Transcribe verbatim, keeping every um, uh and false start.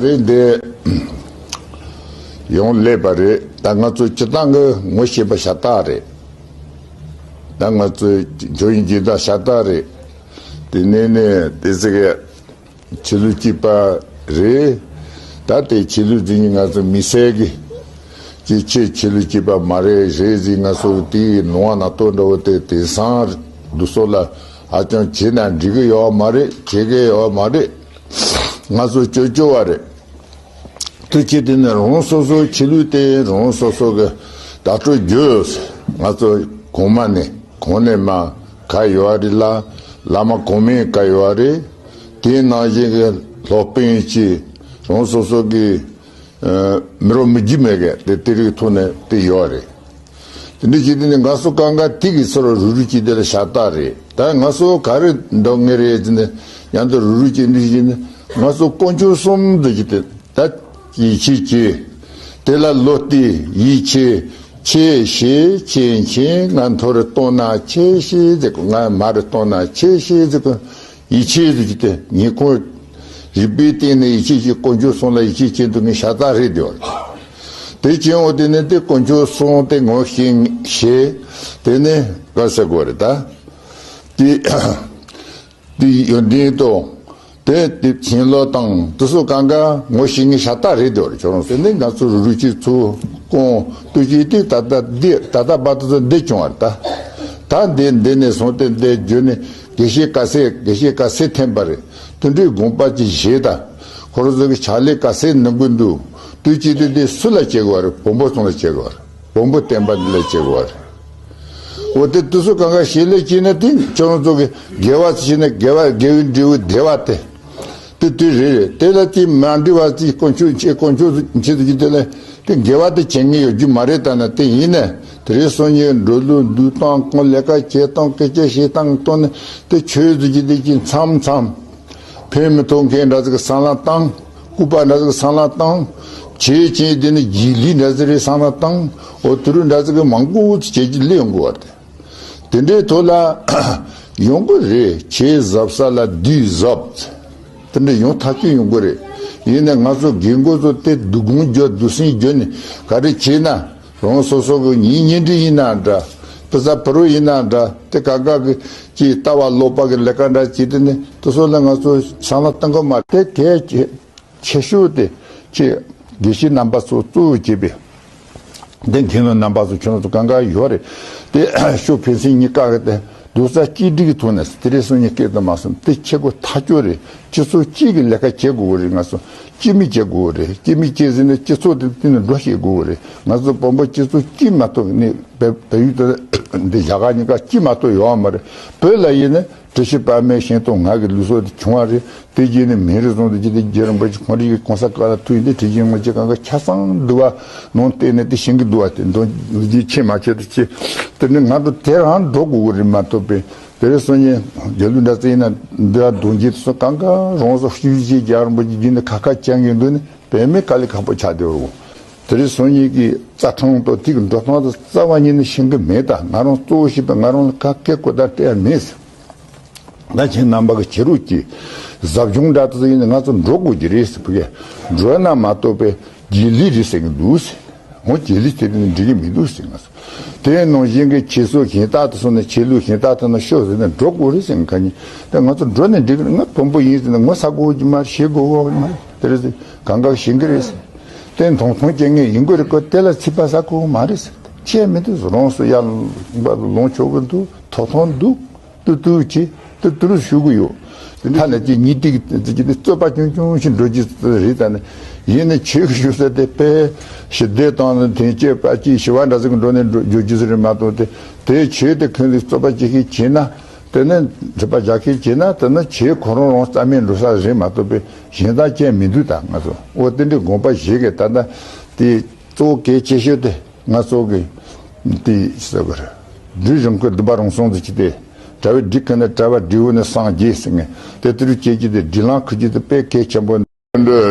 རེད་འདི། ཡོང་སླེབས་པ་རེད། ད་ང་ཚོ་སྤྱི་བཏང་གི་ངོ་ཤེས་པ་ཤ་སྟག་རེད། ད་ང་ཚོ་ཇོ་ཡིན་གྱི་ད་ཤ་སྟག་རེད། དེ་ནས་ནས་དེ་ཟེར་གི་ཆོས་ལུགས་གཅིག་པ་རེད། ད་དེ་ཆོས་ལུགས་འཛིན་ང་ཚོ་མི་སེར་གི་ཅི་ཆེ་ཆོས་ལུགས་གཅིག་པ་མ་རེད་རེད་ཟིན་ང་ཚོ་དེའི་ནང་བ་ན་ལྟོ་འདྲ་བོ་དེ་དེང་སང་འདུག་སོགས་ལ་ཧ་ཅང་བྱེད་ན་འགྲིག་གི་ཡོད་མ་རེད། བྱེད་གི་ཡོད་མ་རེད། ང་ཚོ་སྐྱོ་སྐྱོ་བ་རེད། དུ་ཅི་དེ་ནི་རང་སོ་སོའི་ཆོས་ལུགས་དེ་རང་སོ་སོ་གི་བདག་སྤྲོད་རྒྱུ། ང་ཚོ་གོང་མ་ནས་གོང་ནས་མ་ག་ཡོད་རེད་ལ། བླ་མ་གོང་མའི་ག་ཡོད་རེད། དེའི་ནང་བཞིན་གི་སློབ་དཔོན་གྱི་རང་སོ་སོ་གི་མི་རོ་མི་རྒྱུ་མེད་གི་དེ་དེ་རིགས་ཐོག་ནས་དེ་ཡོད་རེད། དེ་འདྲ་བྱས་དུས་ནི་ང་ཚོ་གང་ག་ཐིག་གི་ཚུར་རུ་རུ་ཅིག་དེ་ལ་ཤ་སྟག་རེད། ད་ང་ཚོ་ག་རེ་འདོགས་ངེས་རེད་ཟེར་ནས་ཡང་དུ་རུ་རུ་ཅིག་འདི་བྱས་ནས་ང་ཚོ་དཀོན་མཆོག་གསུམ་འདི་བྱས་ཏེ་ད་ཡིད་ཆེས་བྱེད། དེ་ལ་བློ་གཏད་ཡིད་ཆེས་ཆེ་ཞེས་ཆེ་མཁྱེན། ང་མཐོ་རུ་གཏོང་ན་ཆེ་ཞེས་ཟེར་གོ། ང་དམའ་རུ་གཏོང་ན་ཆེ་ཞེས་ཟེར་གོ། ཡིད་ཆེས་ཟེར་གྱི་དེ་ཉིད་ཁོང་རིག་པའི་སྟེང་ནས་ཡིད་ཆེས་ཀྱི་དཀོན་མཆོག་གསུམ་ལ་ཡིད་ཆེས་བྱེད་དུ་ངས་ཤ་སྟག་རེད་དེ་བར། དེ་ཅན་འོ་དེ་ནི་དེ་དཀོན་མཆོག་གསུམ་དེ་ངོ་ཤེས་ཤེས། དེ་ནི་ག་ཟེར་དགོས་རེད་ད། དེ་དེ་ཡོན་ཏན་དང་དེ་དེ་བྱིན་རླབས་དང་དེ་ཚོ་གང་ག་ངོ་ཤེས་ངེས་ཤ་སྟག་རེད་དེ་བར། ཁྱོད་རང་ཚོ་ནི་ང་ཚོ་རུ་རུ་ཅིག་ཚུར་སྐོང་དུ་ཅིག་དེ་ད་ལྟ་འདི་ད་ལྟ་བར་དུ་ཚོ་འདི་བྱུང་བ་རེད་ད། ད་འདི་འདི་ནས་བཟུང་སྟེ་འདི་བརྒྱུད་ནས་དགེ་བཤེས་ཀ་སེ་དགེ་བཤེས་ཀ་སེ་འཐེན་པ་རེད། དེ་འདྲའི་དགོངས་པ་ཅིག་བཞེས་དང་། ཁོ་རང་ཚོ་གི་ཕྱག་ལས་ག་ཚད་གནང་གི་འདུག་དུས་གཅིག་དུས་དེ་སུ་ལ་བྱེད་དགོས་རེད། བོན་པོ་ཚང་ལ་བྱེད་དགོས་རེད། བོན་པོ་བསྟན་པ་འདི་ལ་བྱེད་དགོས་རེད། འོ་དེ་དུས་སུ་གང་ག་ཞལ་ལས་བྱས་ན་དེ་ཁྱོད་རང་ཚོ་གི་དགེ་བ་བྱས་ན་དགེ་བ་དགེ་བའི་འབྲས་བུ་བདེ་བ་དེ་དེ་དུས་རེད་རེད། དེ་ལ་དེ་མ་འདྲི་བ་དེ་དཀོན་མཆོག་མཆེད་དཀོན་མཆོག་མཆེད་དུ་གྱི་དེ་ལ་དེ་དགེ་བ་དེ་བྱེད་ངེས་ཡོད་རྒྱུ་མ་རེད། ད་ན་དེ་ཡིན་ནས་དེ་རེད་སོང་ཉིད་འགྲོ་ལུགས་འདུག་སྟངས་ཁོང་ལས་ཀ་བྱེད་སྟངས་སྐད་ཆ་བཤད་སྟངས་གཏོང་ནས་དེ་ཆོས་དུ་གྱི་དེ་གྱི་མཚམས་མཚམས། ཕན་མི་ཐོགས་མཁན་འདྲ་ཟིག་གི་བསམ་བློ་བཏང་། ལྐུགས་པ་འདྲ་ཟིག་གི་བསམ་བློ་བཏང་། བྱས་ཅན་དེ་ནི་རྗེས་ལུས་འདྲ་ཟིག་རེད་བསམ་བློ་བཏང་། འོ་དུ་རུ་འདྲ་ཟིག་གི་མང་པོ་བྱས་ཀྱི་ལས་ཡོང་གི་བར་དེ། དེ་འདྲའི་ཐོག་ལ་ཡོང་གི་རེད། ཆོས་གཟབ་ས་ལ་བདུད་གཟབ། དེ་འདྲ་ཡོང་ཐག་ཆོད་ཡོང་གི་རེད། ཡིན་ནའི་ང་ཚོ་རྒན་གོག་ཚོ་དེ་སྡུག་དགོངས་བརྒྱབ་སྡུག་སྲན་བརྒྱབ་ནས་ག་རེ་བྱས་ན། རང་སོ་སོ་གི་ཉིན་ཉིན་འདྲི་ཡིན་ན་འདྲ། དཔེ་ཆ་ཕུ་རུ་ཡིན་ན་འདྲ། དེ་ག་ག་གི་ཅིག་ལྟ་བ་ལོག་པ་གི་ལས་ཀ་འདྲ་བྱེད་དེ་ནི་དེ་ཚོ་ལ་ང་ཚོ་བསམ་བློ་གཏོང་གི་མ་རེད། དེ་གལ་ཆེ་ཆེ་ཤོས་དེ་ཅིག་དགེ་བཤེས་རྣམ་པ་ཚོ་གཙོ་བོ་བྱས་པའི་འདི་མཁན་སློབ་རྣམ་པ་ཚོ་ཁྱོད་ཚོ་གང་ག་ཡོད་རེད། དེ་ཤོ་ཕན་ཚུན་གཉིས་ཀ་གི་དེ་རྡོག་རྩ་གཅིག་སྒྲིལ་གྱི་ཐོག་ནས་དེ་རེ་ཟུང་གཉིས་སྐད་དུ་མ་སོང་དེ་ཆེ་གོ་ཐག་ཆོད་རེད། སྤྱི་ཚོགས་གཅིག་གི་ལས་ཀ་བྱེད་དགོས་རེད། ང་ཚོ་སྤྱི་མི་བྱེད་དགོས་རེད། སྤྱི་མི་བྱེད་ཟིན་ན་སྤྱི་ཚོགས་དེ་དེ་ནས་འགྲོ་ཤེས་དགོས་རེད། ང་ཚོ་བོན་པོ་སྤྱི་ཚོགས་གཅིག་མ་གཏོགས་ནི་བལ་བལ་ཡུལ་དེ་འདི་རྒྱ་གར་གཉིས་ཀ་གཅིག་མ་གཏོགས་ཡོད་མ་རེད། བོད་ལ་ཡིན་ན་བཀྲ་ཤིས་པདྨའི་ཞིང་དང་ང་གི་ལུས་སྲོག་དེ་བྱུང་བ་རེད། དེ་རྗེས་ནས་མིང་རེ་ཟུང་དུ་ཇི་སྟེ་རྒྱལ་རིན་པོ་ཆེ་ཁོང་རིགས་ཀྱི་གོང་ས་ཀ་ལ་ཐུག་ཡིན་ཏེ་དྲི་ཞིང་ངོ་ཅི་གང་ག་ཆ་ཚང་འདུལ་བ་ནང་བལྟས་ནས་དེ་ཤིང་གི་འདུལ་བ་དེ་འདོན་རྒྱུ་ཆེ་མ་ཆེ་དུ་ཆེ། དེ་ནི་ང་ཚོ་དེ་རང་འགྲོ་དགོས་ཀྱི་རེད་མ་གཏོགས་པའི་དེ་རེ་སོང་ཉིན་རྒྱལ་ལུགས་འདྲ་ཚེ་ཡིན་ན་འདི་ལ་འདོན་རྒྱུ་དེ་ཚོ་གང་ག་རང་སོ་ཤུལ་ཅིག་རྒྱལ་རིན་པོ་ཆེ་རྒྱུད་ནས་ཁ་ཁ་བྱང་གི་འདུག་ནི་བེད་མེད་དཀའ་ལས་ཁག་པོ་ཆགས་བསྡད་རུང་། དེ་རེ་སོང་ཉིན་གྱི་རྩ་ཁྲིམས་དང་དེ་གི་འགྲོ་སྟངས་དེ་རྩ་བ་ཉིད་ནས་ཤིང་གི་མེད། ད་ང་རང་གཙོ་བོ་ཞིག་པས་ང་རང་ལ་ཁ་སྐད་གོ་བརྡ་སྤྲད་ཡ་མེད། ད་ཁྱེད་རྣམ་པ་གི་བྱེད་རོགས་ཀྱིས་ཟབ་སྦྱོང་འདྲ་དེ་ཚོ་ཡིན་ན་ང་ཚོ་འགྲོ་དགོས་ཀྱི་རེད་ཟེར་བུ་གས་འགྲོ་ན་མ་གཏོགས་པའི་རྗེས་ལུས་རེད་ཟེར་གི་འདུག་ཟེར། འོ་རྗེས་ལུས་དེ་ནི་འགྲིག་གི་མི་འདུག་ཟེར། ང་ཚོ་དེ་ནང་བཞིན་གྱི་ཆོས་སྲོལ་གཞན་དག་དེ་ཚོ་ནི་ཆོས་ལུགས་གཞན་དག་དེ་ནི་ཤོག་ཟེར་ནས་འགྲོ་དགོས་རེད་ཟེར་གི་ཁ་ཉིན་དེ་ང་ཚོ་འགྲོ་ནས་འགྲིག་གི་རེད། ང་བོན་པོ་ཡིན་ཟེར་ནས་ངོ་ཚ་དགོས་ཀྱི་མ་རེད། ཤེས་དགོས་ཀྱི་མ་རེད། དེ་རེད་ཟེར་གང་ག་ཤེས་གི་རེད་ཟེར། དེ་མཐོང་མཐོང་སྐྱེ་ངེས་ཡིན་དགོས་རེད་ཀོ། དེ་ལ་ཚིག་པ་ཟ་དགོས་ཀྱི་མ་རེད་ཟེར། ཁྱད་མི་འདུག་རང་སོ་ཡར་ལོངས་ཆོག་གི་འདུག་ཐོབ་ཐང་འདུག་ཏུ་ཏུ་ཅི་ཏུ་ཏུ་རུ་ཞུ་གི་ཡོད། དེ་ནས་ལས་ཀྱི་ཉིན་ཏིག་ཏིག་ཏིག་རྩོད་པ་ཆུང་ཆུང་ཞིག་འགྲོ་རྒྱུ་རེད། ད་ནི་ཡིན་ནི་ཆོས་ཀྱི་ཞུ་ས་དེ་དཔེ་ཞི་བདེ་དང་དེང་སྐྱེས་པ་ཅི་ཞི་བ་འདྲ་ཟིག་འགྲོ་ནས་འགྲོ་རྒྱུ་རྒྱུ་ཟིག་རེད་མ་གཏོགས་དེ་དེ་ཆོས་དེ་ཁོན་ལི་རྩོད་པ་ཅི་ཞིག་བྱས་ན་དེ་ནི་འགྲིག་པ་རྒྱག་ཁྱེར་བྱས་ན་དེ་ནི་ཆོས་ཁོ་རང་རང་རྩ་མེད་འགྲོ་ས་རེད་མ་གཏོགས་པའི་གཞན་དག་ཅན་མི་འདུག་ད་ང་ཚོ་འོ་དེ་འདྲའི་དགོངས་པ་བཞེས་གི་ད་ལྟ་དེ་གཙོ་བོ་གལ་ཆེ་ཤོས་དེ། ང་ཚོ་གི་དེ་ཟེར་བར་སྒྲིག་རང་ཁུལ་སྡུད་པ་རང་སོང་དུ་ཅི་སྟེ་གྲྭ་བའི་སྒྲིག་ཁུལ་ནས་གྲྭ་བ་སྒྲིག་འོག་ནས་སངས་རྒྱས་ཟེར་ངེས་དེ་ལྟར་བྱེད་ཀྱི་དེ་སྒྲིག་ལམ་ཁུལ་གྱི་དེ་དཔེ་གལ་ཆེན་པོ་འདི་